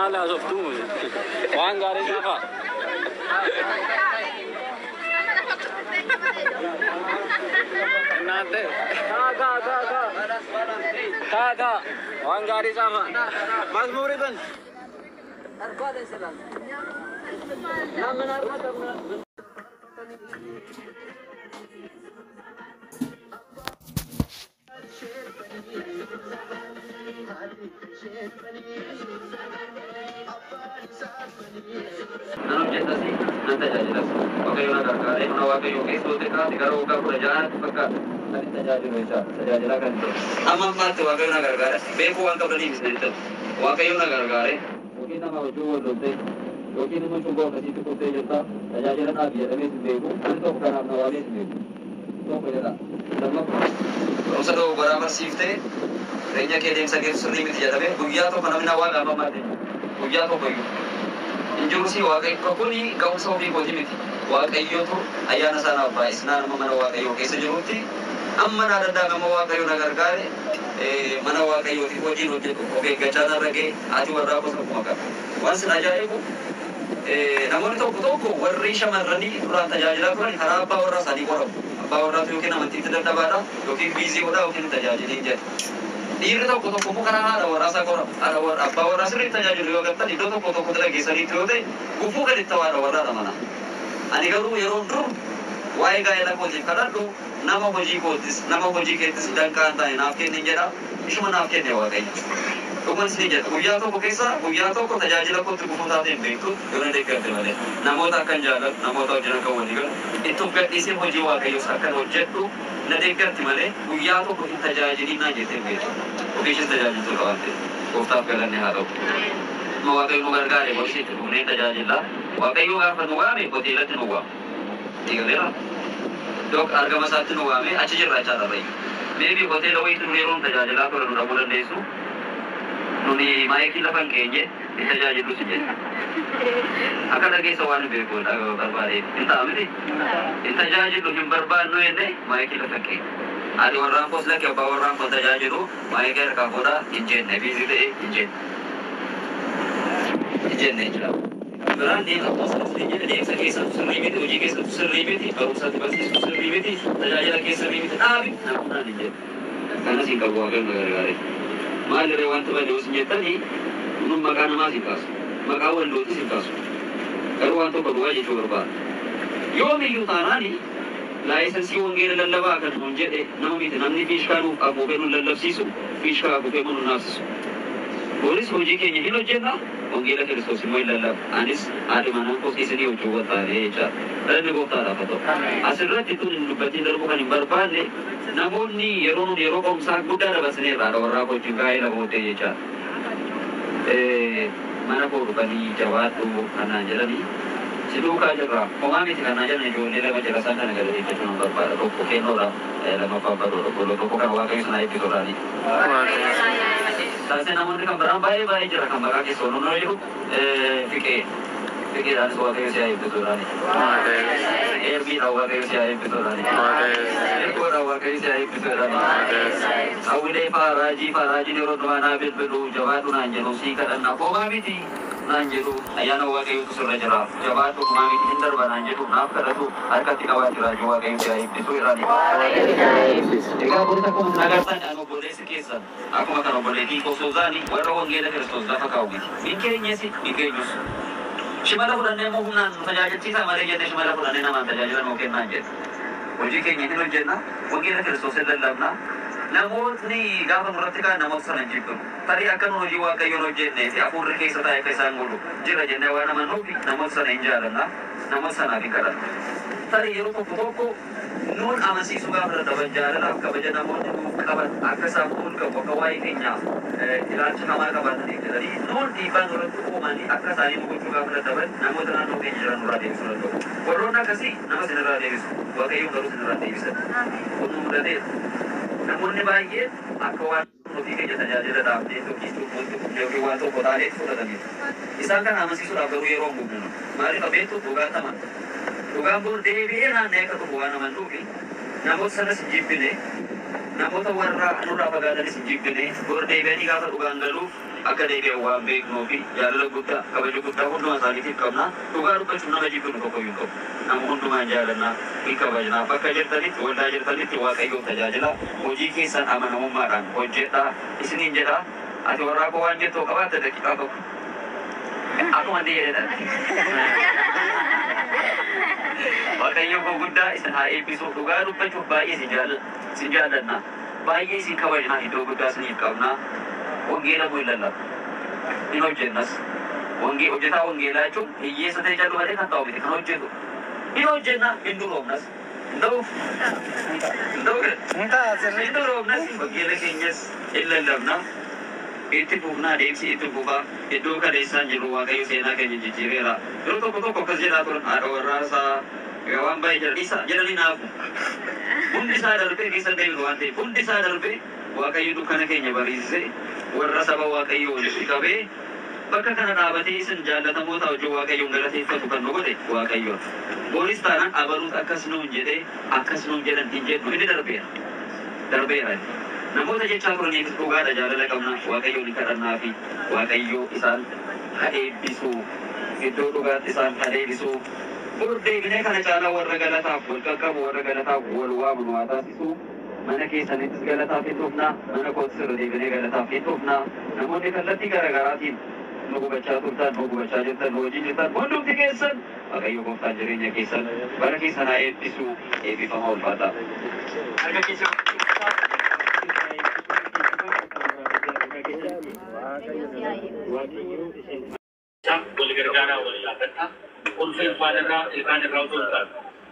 Maal haasoftuu waan gaarii gaafa. እናንተ ካ ካ ካ ካ ካ waan gaarii gaafa. መዝሙር ይበል። Nan hojjetas, nan tajaajilas. Waaqayyo na gargaaree mana Waaqayyoo keessatti kaase gara waggaa 16tti fakkaata. Kan tajaajilu isaa tajaajilaa kan ta'e. Amma ammaatti Waaqayyo na gargaara. Beekuu waan qabdaniif isin ta'u. Waaqayyo na gargaaree. Yookiin nama hojii wal loltee yookiin immoo cubbuu akkasiitti kuftee jirta, tajaajila dhaabi jedhamee si beeku, namni tokko kanaaf na waamee si beeku. Tokko jedha. Lammaffaa, barumsa dogoggoraa barsiiftee jireenya kee deemsa keetu sirrii miti jedhamee guyyaa tokko namni na waaqa amma ammaatti hin jiru. Guyyaa tokko iyyuu. Hin jiru si Waaqayyo kuni ga'umsa ofii kooti miti. Waaqayyotu ayyaana isaa naaf baay'isnaan amma mana Waaqayyoo keessa jirutti amma naa danda'ame, amma Waaqayyo na gargaare, mana Waaqayyootiif hojiin hojjetu of eeggachaa narra ga'e. Haati warraa koos akkuma qaba. Waan sin ajaa'ibu, namoonni tokko tokko warri shamarranii duraan tajaajilaa turan karaa abbaa warraa isaanii qoramu. Abbaa warraatu yookiin amantiitti dadhabaadha yookiin busy godha yookiin tajaajilii jedha. Dhiirri tokko tokko immoo karaa haadha warraa isaa qoramu. Haadha warraa abbaa warraa sirriitti tajaajilu yoo agartan, iddoo tokko tokkotti dhageessaniitti yoo ta'e, gufuu gadi ta'u haadha warraadha mana. Ani garuu yeroo dur waa'ee gaa'ela kootiif kadhadhu, nama hojii kootis nama hojii keettis danqaa hin taane naaf kennin jedha. Ishuma naaf kenne Waaqayyo. Dhuguman isin jedha, guyyaa tokko keessa guyyaa tokko tajaajila kootti gufuu taatee hin beektu yoo na deeggarte malee. Namoota akkan jaalladhu, namoota wajjin akka walii galu, itti of gadhiisee hojii Waaqayyoos akkan hojjedhu na deeggarti malee guyyaa tokko hin tajaajiliin naan jettee hin beektu. Ofii ishees tajaajiltuu waan ta'eef. Gooftaaf galanni haa ta'u. Amma Waaqayyo nu gargaare borisii itti fufnee tajaajila. Waaqayyo gaafa nu waame hoteelatti nu waama. Eegaleera. Iddoo argama isaatti nu waame, achi jirra jechaadha irra. Maybe hoteela wayiitti nu yeroon tajaajilaa ture nu dhabuu dandeessu. Nuni maayikii lafa hin keenye hin tajaajillu si jedhe. Akka dhageessa waan hin beeku barbaade hin ta'a miti. Hin tajaajilu hin barbaannu jennee maayikii lafa hin keenye. Ati warraan koos lakki, abbaa warraan koo tajaajilu maayikii harkaa fuudhaa hin jenne, busy ta'e hin jenne. Hin jenne jechuudha. Biraan deemsa akkuma sana isin jedhe, deemsa keessattu sirrii miti, hojii keessattu sirrii miti, barumsatti barsiisuu sirrii miti, tajaajila keessa sirrii miti, dhaabi namni hin jedhe. Kanas hin qabu, Waaqayyoon na gargaare. Maalirree wanti bade isin jettanii, nun maqaa namaas hin kaasu. Maqaa waldootis hin kaasu. Garuu waan tokko duwwaa jechuu barbaada. Yoomiyyuu taanaani license wangeela lallabaa kan nuun jedhe nama miti. Namni fiishkaa nuuf afuufee nun lallabsiisu, fiishkaa afuufee nu naafsisu. Kunis hojii keenya hin hojjenna, wangeela Kiristoos immoo hin lallaba. Anis haadhi manaa koos isinii wajjin wal taanee jechaadha. Galanni gooftaadhaaf haa ta'u. Asirratti tun hin dubbatiin darbuu kan hin barbaanne, namoonni yeroo nun yeroo qorumsaa guddaa dabarsineerra haadha warraa koo wajjin gaa'ela booddee jechaadha. Mana koo dhufanii jabaadhu kanaan jedhanii, si duukaa jirra, homaa miti kanaan jedhan, ijoollee lama jira, isaan kana galateeffachuu nan barbaada. Tokko kennoodha, lammaffaa baroodha. Obbolo tokko kan Waaqayyo sana eebbisuudhaani. Taasisee namoonni kan biraan baay'ee baay'ee jira kan maqaa keessa ooluun jiru, fiqee. Fiqeedhaanis Waaqayyo si haa eebbisuudhaani. Erbiidhaan Waaqayyo si haa eebbisuudhaani. Ergoodhaan Waaqayyo si haa eebbisuudhaani. Hawwilee fa'aa, raajii fa'aa, raajiin yeroo duraa naa bilbilu, jabaadhu naan jedhu, sii kadhanna, homaa miti naan jedhu, ayyaana Waaqayyootu sirra jira, jabaadhu, homaa miti, hin darba naan jedhu, naaf kadhatu, harkatti qabaatti, raajii Waaqayyo si haa eebbisu jedhaani. Egaa boris akkuma isin agartan, ani obboleessi keessan akkuma kan obboleettiin koo Soozaanii warra wangeela Kiristoos lafa kaa'u miti. Min keenyes min keenyus. Shimala fudhannee immoo humnaan nu tajaajilchiisaa malee jennee shimala fudhannee namaan tajaajila nuu kennaa hin jennu. Hojii keenya hin hojjenna, wangeela Kiristoos hin lallabna. Namootni gaafa nurratti ka'an namoota sana hin jibbinu. Tarii akka nu hojii Waaqayyoon hojjennee fi hafuurri keessa taa'ee akka isaan godhu jira jennee waan amannuuf namoota sana hin jaalanna, namoota sanaaf hin kadhanna. Tarii yeroo tokko tokko nuun amansiisuu gaafa dadhaban, jaalalaaf kabaja namoonni nuuf qaban akka isaan ol qabu, akka waa'ee keenyaaf ilaalcha hamaa qabaataniif jedhanii nuun dhiibbaa nurratti uumanii akka isaanii nu gochuu gaafa dadhaban, namoota naannoo keenya jiran nurraa deebisuu danda'u. Warroonni akkasii nama isinirraa deebisu, Waaqayyoon garuu isinirraa deebisan. Kun nu mudateera. Namoonni baay'een akka waan ofii keenya tajaajila dhaabnee yookiin cubbuutti kufnee yookiin waan tokko taaneetti fudhataniiru. Isaan kana amansiisuudhaaf garuu yeroo hin gubnu. Maaliif beektu? Dhugaan amanna. Dhugaan bor deebi'ee naanna'ee akka dhufu waan amannuufi namoota sanas hin jibbine. Namoota warra nurraa fagaatanis hin jibbine, bor deebi'anii gaafa dhugaan galuuf akka deebi'an waan beeknuu fi jaalala guddaa, kabaja guddaa hundumaa isaaniitiif qabna. Dhugaa dubbachuuf nama jibbinu tokko iyyuu hin qabu. Nama hundumaan jaalannaa, hin kabajnaa. Bakka jirtanitti, waldaa jirtanitti Waaqayyoof tajaajila. Hojii keessan amanamummaadhaan hojjedhaa isiniin jedha. Ati warraa koo waan jettu qabaatte daqiiqaa tokko. Akkuma inni jedhedha. Waaqayyo koo guddaa isin haa eebbisu. Dhugaa dubbachuuf baay'ee isin jaallanna. Baay'ee isin kabajna. Iddoo guddaa isiniif qabna. Wangeela moo hin lallabu. Hin hojjennas. Hojjetaa wangeelaa jechuun hiyyeessa ta'e callu malee kan ta'u miti, kan hojjetu. Hin hojjenna, hin duroomnas. Hin ta'uuf. Hin ta'u. Hin duroomnas. Wangeela keenyas hin lallabna. Itti fufnaa, deemsi itti fufaa. Iddoo kaleessaan jiru Waaqayyo seenaa keenya jijjiireera. Yeroo tokko tokko akkas jedhaa turan, haadha warraa isaa waan baay'ee jedhan isa jedhanii naafu. Hundi isaa darbee keessa deemnu waan ta'eef, hundi isaa darbee Waaqayyo dukkana keenya bariisisee warra saba Waaqayyoo walitti qabee bakka kana dhaabatee isin jaallatamoota hojii Waaqayyoon galateeffatu kan nu godhe Waaqayyoon. Boonis taanaan abaluut akkas nuun jedhee akkas nuun jedhan hin jedhu, inni darbeera. Darbeera. Namoota jechaa turaniifis dhugaadha, jaalala qabna. Waaqayyoon hin kadhannaa fi Waaqayyo isaan haa eebbisu. Iddoo dhugaatti isaan haa deebisu. Bor deebinee kana caalaa warra galataaf wal qaqqabu, warra galataaf wal waamu nu haa taasisu. Mana keessanittis galataaf hin dhufna. Mana kootis irra deebinee galataaf hin dhufna. Namoonni kallattii garaagaraatiin nu gubachaa turtan, nu gubachaa jirtan, nu wajjin jirtan hundumti keessan, Waaqayyo gooftaan jireenya keessan, bara keessan haa eebbisu. Eebbifama, ulfaataa. Harka keessa wal gargaaraa, wal gaafadhaa. Ulfa ilkaan irraa, ilkaan irraa otoo hin taane,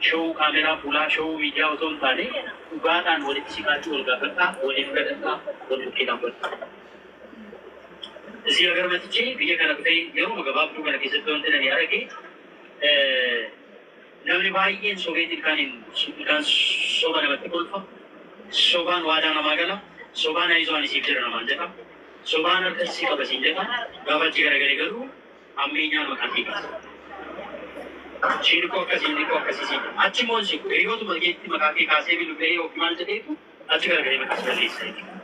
show kaameraa fuulaa, show miidiyaa otoo hin taane, dhugaadhaan walitti siqaatti wal gaafadhaa, waliif kadhadhaa, wal bukkee dhaabbadhaa. እዚህ ሀገር መጥቼ biyya kana dhufee yeroo gabaabduu kana keessatti wanti ani arge, namni baay'een sobeet ilkaaniin ilkaan soba namatti kolfa, sobaan waadaa namaa gala, sobaan ayizoo ani siif jira namaan jedha, sobaan harka si qaba siin jedha. Gaafa achi garagalee garuu ammeenyaan maqaan kee kaasa. Isheen koo akkasii, inni koo akkasii siin jedha. Achi immoo si hiriyootuma keetti maqaa kee kaasee bilbilee yookiin maal jedheetu achi garagalee maqaa si balleessa jechuudha.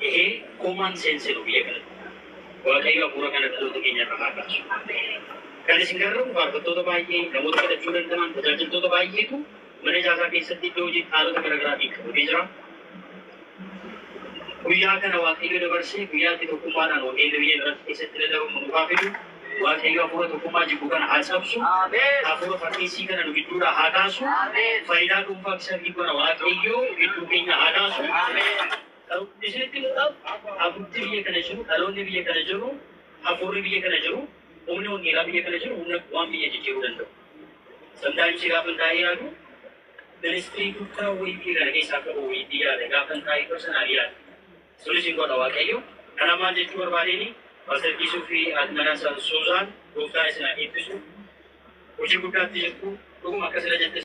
ይሄ common sense ነው biyya kanatti. Waaqayyo hafuura kana dhaloota keenya irraa haa kaasu. Kan isin gargaaru faarfattoota baay'ee, namoota kadhachuu danda'an, tajaajiltoota baay'eetu mana ijaarsaa keessatti iddoo hojii haalota garaagaraatiin qabatee jira. Guyyaa kana Waaqayyo dabarsee guyyaa itti tokkummaadhaan wangeelli biyya irratti keessatti lallabamu nuuf haa fidu. Waaqayyo hafuura tokkummaa jibbu kana haa cabsu. Hafuura fakkeessii kana nu gidduudhaa haa kaasu. Faayidaa dhuunfaa isa fi kana Waaqayyo gidduu keenya haa kaasu. Isinitti mul'atu, hafuurri biyya kana jiru, dhaloonni biyya kana jiru, hafuurri biyya kana jiru, humni wangeelaa biyya kana jiru, humna waan biyya jijjiiruu danda'u. Sometimes gaafa taa'ee yaadu, ministry guddaa wayii biyya kana keessaa qabu wayiitti yaada, gaafa taa'ee personally yaada. Sunis hin godha Waaqayyo. Kana maal jechuu barbaadeen, Pastor Kiisuu fi haati manaa isaa Suuzaan, gooftaan isin haa eebbisu. Hojii guddaatti jirtu, dhuguma akkas jette.